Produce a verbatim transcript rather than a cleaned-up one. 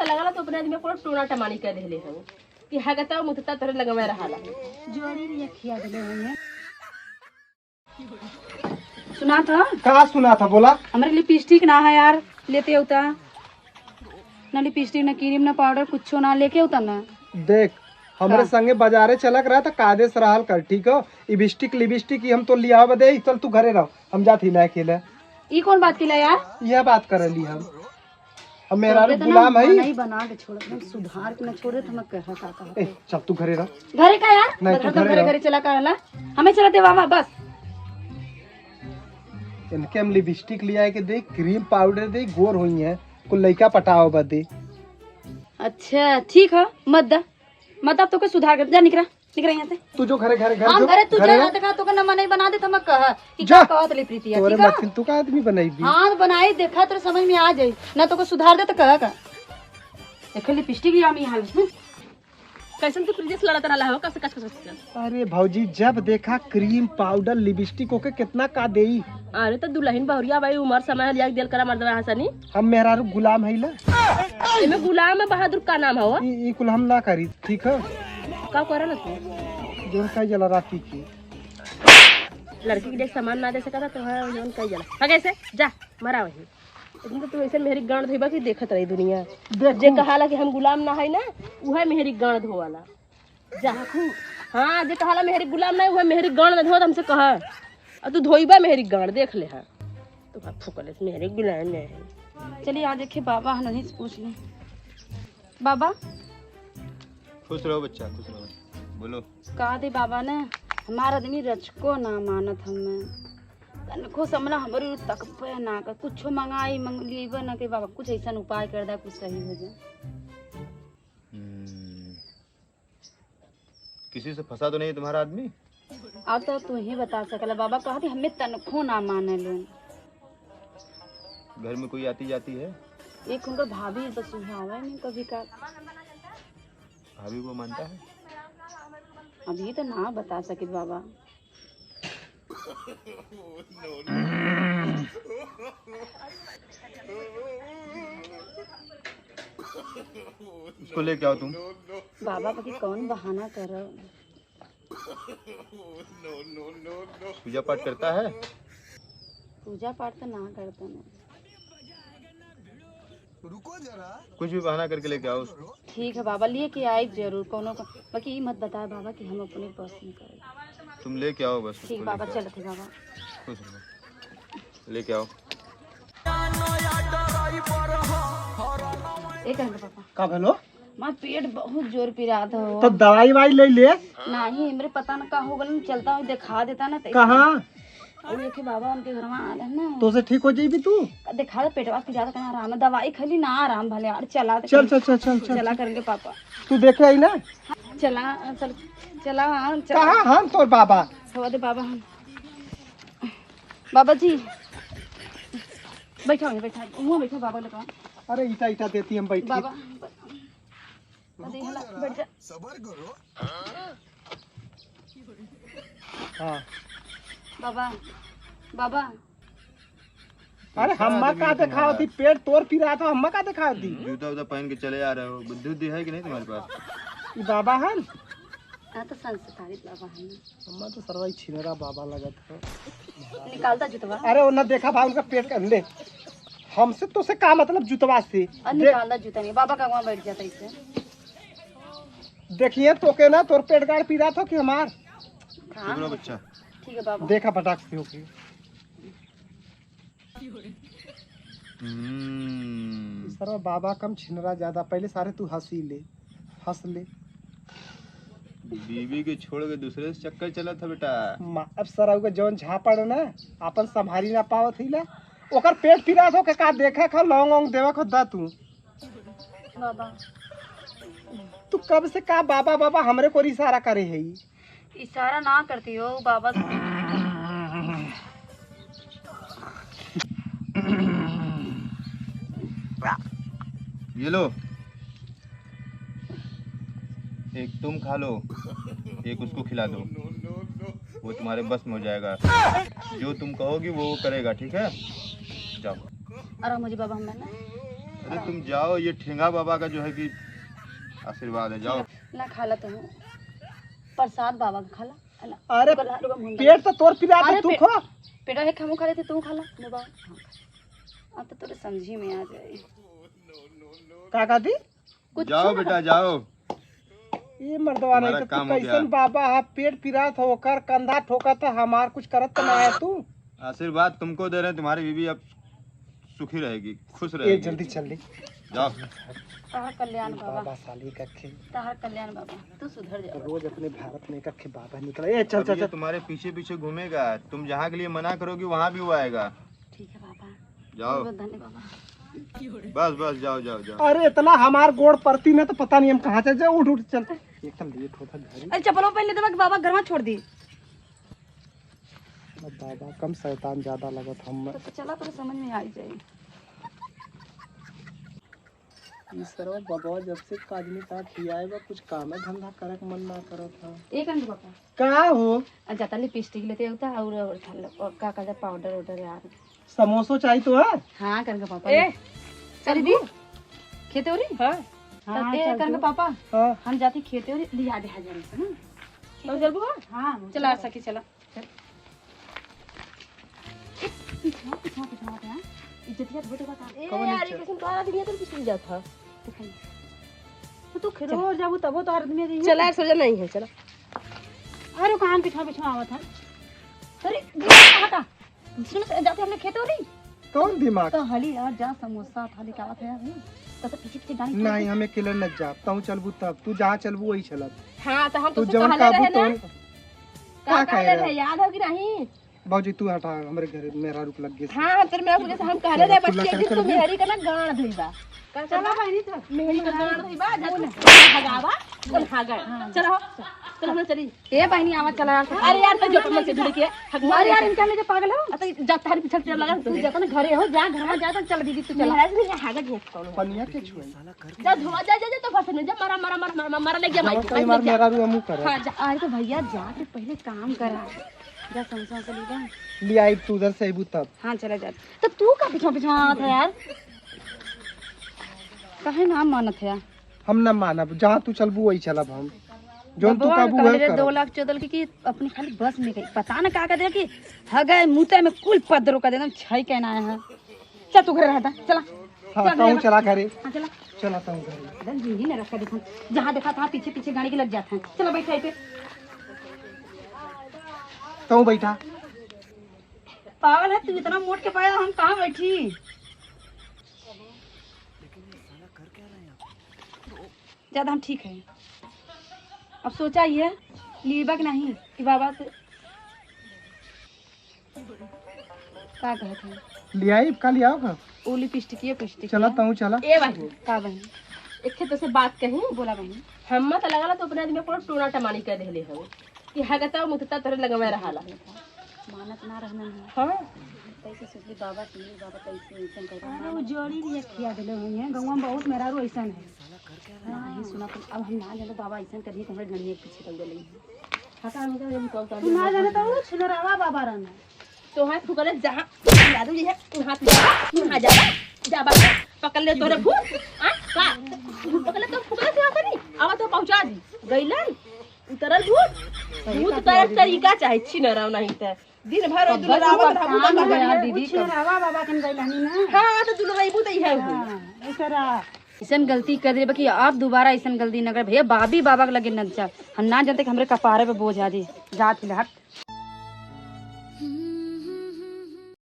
लगला तो अपने आदमी को टोना टमानी कर देले हो कि हगता मुतता तोरे लगवे रहाला। जोड़ी भी खिया देले होइए। सुना था? का सुना था? बोला। हमरे लिपस्टिक ना है यार, लेते होता ना लिपस्टिक, ना क्रीम, ना पाउडर, कुछो ना, लेके होता ना। देख, हमरे का? संगे बाजारे चलक रहा त कायदे से रहल कर, ठीक हो? लिपस्टिक, लिपस्टिक ई हम तो लियावे बदे, चल तू घरे रहो, हम जात ही ना अकेले। ई कौन बात किला यार? यह बात कर ली हम। हम मेहरारू तोके तो ना गुलाम है। मना ही बना के छोड़, एकदम सुधार के ना छोड़े तो मैं कह का कहत ए, है। चल तू घरे रह। घरे का यार? नहीं, तू बता तो घरे घरे रह। घरे चला का हला? हमें चला दे बाबा बस। इनके हम लिपस्टिक ले आए के दे, क्रीम पाउडर दे, गोर होई है, कुल लइका पटाओ बदे। अच्छा ठीक है, मत दा, मत दा, तोके सुधार कर, जा निकरा। निकल यहाँ से। तू जो घरे, घरे, घर हम जो, घरे तू घरे जा, रह। देखा तोके ना मनई बना दे, तो मैं कहा कि जा। का कहत ले प्रीतिया, तोरे ठीक है? मतिन तू का आदमी बनाई भी? हाँ, बनाई, देखा, तोरे समझ में आ जाई। ना तोके सुधार दे, तो कहा का? देखे लिपस्टिक भी आमी हाल, हम्म। कैसन तू प्रीतिया से लड़त रहला हो? कस, कस, कस, कस। अरे भौजी, जब देखा क्रीम, पाउडर, लिपस्टिक, ओके कितना का देई? अरे तो दुल्हन बहुरिया भाई, उमर समय लिया के दिल करा मर्दवा हसनी। हम मेहरारू गुलाम है ला। एमे गुलाम है बहादुर का नाम हवा? ई, ई कुल हम ना करी, ठीक है? का करे ना तू? जोन कई जला राती की। लड़की के देख सामान ना दे सकता तो है, जोन कई जला। भागे से, जा, मरा वही। लेकिन तो तू ऐसे मेहरी गांड धोइबा की देखत रही दुनिया। देखू। जे कहाला कि हम गुलाम ना है ना, उहे मेहरी गांड धोवाला। जा। हाँ, जे कहाला मेहरी गुलाम ना है, उहे मेहरी गांड ना धोत हमसे कहा। और तू धोइबा मेहरी गांड, देख ले, हाँ। तो बात फुकले से मेहरी गुलाम ना है। चलिए, आज देखे बाबा है, नहीं से पूछ ली। बाबा। खुश रहो बच्चा, खुश रहो। बोलो। का दे बाबा ने, हमार आदमी रचको ना मानत हमें। तनको समला हमरी ओर तकबे ना कर, कुछो मंगाई, मंग-, लिएबे ना के बाबा, कुछ ऐसन उपाय कर दा, कुछ सही हो जाए। हम्म। किसी से फंसा तो नहीं है तुम्हारा आदमी? अब तो तू ही बता सकला बाबा, कहती हमें तनको ना माने लोन। घर में कोई आती जाती है? एक उनका भाभी बस उहाँ आवे नहीं कभी का। भाभी को मानता है? अभी तो ना बता सकित बाबा। उसको लेके आओ तुम। बाबा, बाकी कौन बहाना करो? पूजा पाठ करता है? पूजा पाठ तो ना करता ना। रुको जरा। कुछ भी बहाना करके लेके आओ उसको। ठीक है बाबा, लेके आई जरूर, कोनो का, बाकी ई मत बताए बाबा कि हम अपने बस में करे। तुम लेके आओ बस, ठीक उसको बाबा, लेके आओ। चलत है बाबा। खुश रहो। लेके आओ। एक मिनट पापा। का भेलो? माँ, पेट बहुत जोर पिरात हो। तो दवाई वाई ले ले। नहीं, मेरे पता न का हो गल, चलता हूँ, दिखा देता ना तो। कहाँ? और देखे बाबा उनके घर में आ रहे ना। तो से ठीक हो जाइबी तू? दिखा दे, पेटवा पिरात, कहाँ आराम है? दवाई खाली ना आराम भले यार, चला दे चल, कहीं। चल, चल, चल, चल। चला करेंगे पापा। तू देखे आई ना? चला, चल, चला, हाँ, चला। कहाँ हम तोर बाबा? हवा दे बाबा हम। बाबा जी, बैठा, बैठा, वहाँ बैठा, बाबा लगा। अरे, ईटा, ईटा देती हम बैठ के। बाबा, अरे, रुको हला, जरा, बैठ जा। सबर करो। हाँ। बाबा, बाबा। अरे, कैसा हम्मा आदमी का है दिखावती? तुम्हारा? पेट तोर पिरात हो, हम्मा का दिखावती? जूता उता पहन के चले आ रहे हो, बुद्धि उद्धि है कि नहीं तुम्हारे पास? ई बाबा हन? हाँ, तो संस्कारित बाबा हन। हम्मा तो सरवा ही छिनरा बाबा लगत हो। निकाल दा जूतवा। अरे, वो ना देखा बा उनका पेट का, ले। हमसे तो से का मतलब जूतवा से? और दे- निकाल दा जूता नहीं, बाबा का वहाँ बैठ जाता इसे। देखिए तो के ना तोर पेट गाड़ पिरात हो कि हमार? हाँ। चुप रहो बच्चा। ठीक है बाबा। देखा फटाक से होके। हम्म। सरवा बाबा कम छिनरा ज्यादा। पहले सारे तू हंसी ले, हंस ले। बीवी के छोड़ के दूसरे से चक्कर चलत है बेटा। मा-, अब सरऊ के जौन झापड़ ना, आपन संभारी ना पावत ही ला। ओकर पेट पिरात हो के का देखे खा, लौंग औंग देवे खो दा तू। बाबा। तू कब से का बाबा बाबा हमरे को इशारा करे है ई? इशारा ना करती हो बाबा। ये लो, एक तुम खा लो, एक उसको खिला दो, वो तुम्हारे बस में हो जाएगा। जो तुम कहोगी वो वो करेगा, ठीक है? जाओ। अरे मुझे बाबा, हम ना अरे तुम जाओ, ये ठेंगा बाबा का जो है कि आशीर्वाद है, जाओ। ना खाला तुम, प्रसाद बाबा का खाला, है ना? अरे, ओकर लाडू का मुंडा। पेट तो तोर पिरात है, अरे तू पे-, खो। पेटा है, हमहू खा लेते, तू खाला, बाबा। हाँ, खा। अब तो तोरे समझी में आ जाए। का कहती? कुछ जाओ ना। बेटा, जाओ। ये मर्दवा नहीं तुम्हारा तो तू काम हो गया। कैसन बाबा है, पेट पिरात हो, ओकर कंधा ठोकत है, हमार कुछ करत तो ना है तू। आशीर्वाद तुमको दे रहे हैं, तुम्हारी बीवी अब सुखी रहेगी, खुश ए, रहेगी। जल्दी चल ले। जाओ। तहार कल्याण बाबा। बाबा साली कखे। तहार कल्याण बाबा, तू सुधर जा। रोज अपने भारत में कखे बाबा निकले। ए, चल, अब चल, ये चल। तुम्हारे पीछे पीछे घूमेगा, तुम जहाँ के लिए मना करोगी वहाँ भी वो आएगा। ठीक है बाबा। जाओ। बहुत बहुत धन्य बाबा। बस, बस, जाओ, जाओ, जाओ। अरे, इतना हमार गोड़ परती ना तो पता नहीं हम कहाँ चल जाए। उठ, उठ, चल। एक तो लेट होता घर। अरे, चप्पलों पहन लेते बाबा, घर में छोड़ दी। अब बाबा कम शैतान ज्यादा लगत हम। तो, तो चला, तोरे समझ में आ ही जाई। ई सरवा बबवा जब से काजनी साथ ही आए बा, कुछ काम धंधा करे के मन ना करत ह। ए कंग पापा। का हो? आ जाता लिपस्टिक लेते होता और, और का कहता पाउडर वाउडर यार। समोसो चाहिए तो है? हाँ कंग पापा। ए, अरे दी, खेते हो रही? हाँ। हाँ, ए चल कंग तू। पापा, हाँ। हम जाती खेते हो रही, लिया दे हजार रुपये, हाँ? तो चलबू? हाँ, चला चलबू। सखी, चला। चल। ए, पिछवा, पिछवा, पिछवा, पिछवा। इज्जतिया बहुत बता। ए कौन यार, इज्जत? ये कैसन तोहरा आदमी है, तो कुछ नहीं जाता। दिखाई। तो तू खेलो चल। और जाबू तबो तोहर आदमी है। चला, सोजा नहीं है, चला। अरे, कहाँ पिछवा, पिछवा आवत है? अरे, दिमाग हटा। सुन, जाते हमने खेत हो रही। कौन दिमाग? तो हली यार, जा समोसा था, लेके आवत है अभी। तो, तो पीछे, पीछे गाड़ी नहीं, चला। हम अकेले न जाब। तू चलबू तब। तू जहाँ चलबू वही चलब। हाँ, तो हम तू तो जवन कहले कहबू रहे ना। तवन का का कहले कहले रहे? रहे, याद हो कि नहीं? बाबूजी, तू हटा, हमरे घर मेहरारू के लग गए। हाँ, हम तेरे मेहरारू के, हम कहले रहे, बच्चे, एक दिन तो मेहरी का ना गांड धइबा। का चला बहनी, चल। मेहरी का गांड धइबा, जा तू भगावा, चल भागा। हाँ। चलो, चलो, हम चली। ए बहनी, आवा, चला यार। अरे यार, तो जो मन से जुड़ के, भगवान अरे यार, इनका ले जो पागल हो। अरे, जा, तारी पीछे से लगा, तू जा, अपने घरे हो, जा, घर में जा, तो चल दीदी, तू चला। मेहरारू नहीं, हागा नहीं, कौन हो? पनिया के छुए। जा धोआ, जा, जा, जा, तो फंस में जा, मरा, मरा, मरा, मरा, मरा, ले गया माई, जवन माई, कई मार ले गया। मेहरारू हमू करब। हाँ, जा। अरे तो भैया, जा के पहले काम करा। जा, समोसा वमोसा ले जा। ले आई, तू उधर से अइबू तब। हाँ, चला जा। तो तू का पीछा, पीछा आवत है यार? काहे ना मानत है? हम ना मानब, जहाँ तू चलबू वही चलब हम। जौन तू बबुआ कहबू कहले वही रे, करब। दो लाख चौदह लाख की, कि अपनी खाली बस में गई, पता ना का कर दे कि हगै मुतै में कुल पदरो कर देना, छई कहना है। चल तू घर रहता, चला। हाँ, चल, तू चला। चला घरे। हाँ, चला। चला तू घरे। एकदम जिंदगी में रखा देखा, जहाँ देखा तहाँ पीछे पीछे गाड़ी के लग जाता है। चला बैठा है पे। तू बैठा। पागल है तू, इतना मोट के पाया, हम कहाँ बैठी? ज्यादा हम ठीक है। अब सोचा ये लीबा के नहीं कि बाबा से का कहत है? ले आई, का ले आओ का? ओ लिपस्टिक, ये लिपस्टिक चला है। तू चला। ए बहिनी, का बहिनी? एक खे तो से बात कही। बोला बहिनी। हम मत लगला तो अपने आदमी को टोना टमानी कर देले हो कि हगता मुतता तोरे लगवे रहाला। मानत ना रहना है। हाँ। कैसे सोचली बाबा से, बाबा कैसे ऐसन कर अरे वो जोड़ी भी एक खिया देले हुई है, गौवा में बहुत मेहरारू ऐसन है। नहीं सुना तो अब हम ना जाने बाबा ऐसन करिए तो हमरे गणिये के पीछे दौड़े लगी। हटा हम तो हम कॉल कर तू ना जाने तो वो छिनरावा बाबा रहना। तो हाथ फुकले जहाँ यादव जी है, तू हाथ जा, तू हाथ जा, जा बाबा, पकड़ ले तोरे भूत, आ, का? पकड़ ले तो फुकले से आता नहीं, आवा तो पहुँचा दी, गइलन, उतरल भूत, भूत उतारे के तरीका चाहे छिनराव नहीं ते। दिन भर दुलरावत रहबू त दीदी, छिनरावा बाबा कन गइल हनी ना। हाँ, तो दुलराइबू त इहे हुई। हाँ, ऐसा रहा। ऐसन गलती कर दे कि आप दोबारा ऐसन गलती न करे भैया, बाबी बाबा के लगे न जा। हम ना जानते कि हमरे कपारे पे बोझ आ जाए। जात ले हट।